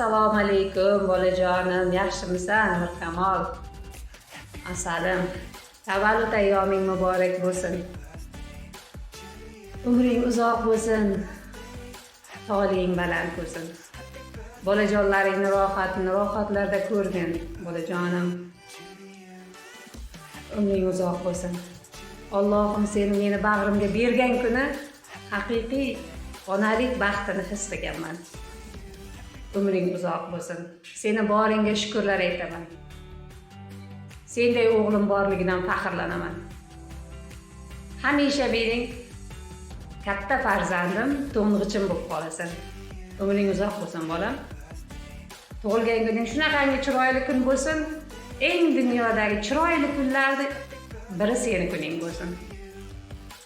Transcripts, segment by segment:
Assalomu alaykum, bolajonim, yaxshimisan, Mirkamol? Asalim, tavallud ayyoming muborak bo'lsin. Umring uzoq bo'lsin, toleying baland bo'lsin. Bolajonlaringni rohatini rohatlarda ko'rgin, bolajonim. Umring uzoq bo'lsin. Allohim seni meni bag'rimga bergan kuni haqiqiy onalik baxtini his qilganman. Umring uzoq bo'lsin. Seni boringga shukrlar aytaman. Senday o'g'lim borligidan faxrlanaman. Hamisha mening katta farzandim, to'ng'ichim bo'lib qolasan. Umring uzoq bo'lsin, bolam. Tug'ilgan kuning shunaqangi chiroyli kun bo'lsin. Eng dunyodagi chiroyli kunlarni biri seni kuning bo'lsin.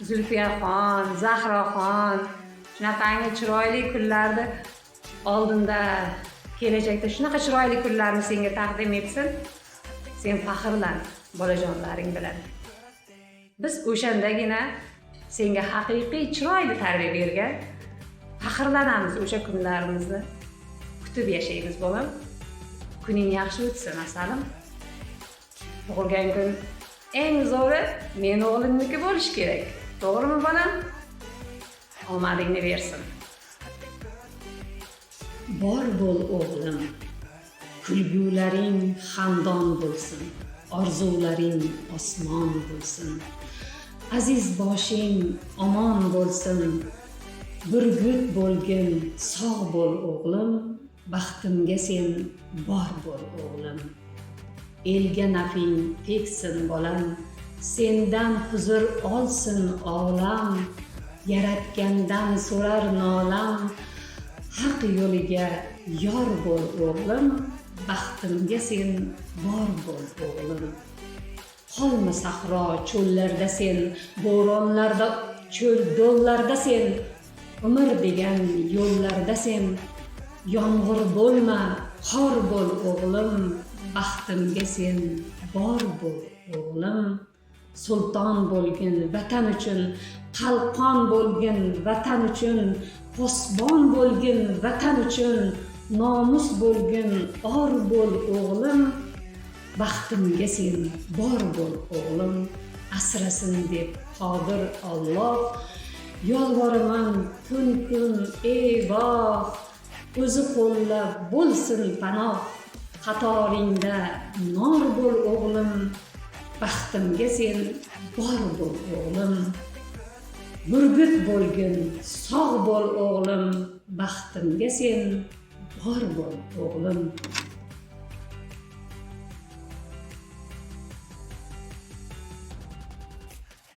Zulfiyaxon, Zahroxon, shunaqangi chiroyli kunlarni oldinda, kelajakda shunaqa chiroyli kunlarni senga taqdim etsin. Sen faxrlan bolajonlaring bilan. Biz o'shandagina senga haqiqiy chiroyli tarbiya bergan, faxrlanamiz, o'sha kunlarimizni kutib yashaymiz, bolam. Kuning yaxshi o'tsin, asalim. Tug'ilgan kun eng zo'ri meni o'g'limniki bo'lishi kerak. To'g'rimi, bolam? Omadingni bersin. Bor bo'l, o'g'lim. Kulgularing xandon bo'lsin. Orzularing osmon bo'lsin. Aziz boshing omon bo'lsin. Burgut bo'lgin, sog' bo'l, o'g'lim. Baxtimga sen bor bo'l, o'g'lim. Elga nafing tegsin, bolam. Sendan huzur olsin olam. Yaratgandan so'rar nolam. Haq yo'liga yor bo'l, o'g'lim. Baxtimga sen bor bo'l, o'g'lim. Qolma sahro cho'llarda sen, bo'ronlarda, cho'l do'llarda sen, umr degan yo'llarda sen. Yomg'ir bo'lma, qor bo'l, o'g'lim. Baxtimga sen bor bo'l, o'g'lim. Sulton bo'lgin vatan uchun, qalqon bo'lgin vatan uchun, posbon bo'lgin vatan uchun, nomus bo'lgin, or bo'l, o'g'lim. Baxtimga sen bor bo'l, o'g'lim. Asrasin deb Qodir Olloh yolvoraman tun kun, ey voh. O'zi qo'llab bo'lsin panoh. Qatoringda nor bo'l, o'g'lim. Baxtimga sen bor bo'l, o'g'lim. Burgut bo'lgin, sog' bo'l, o'g'lim. Baxtimga sen bor bo'l, o'g'lim.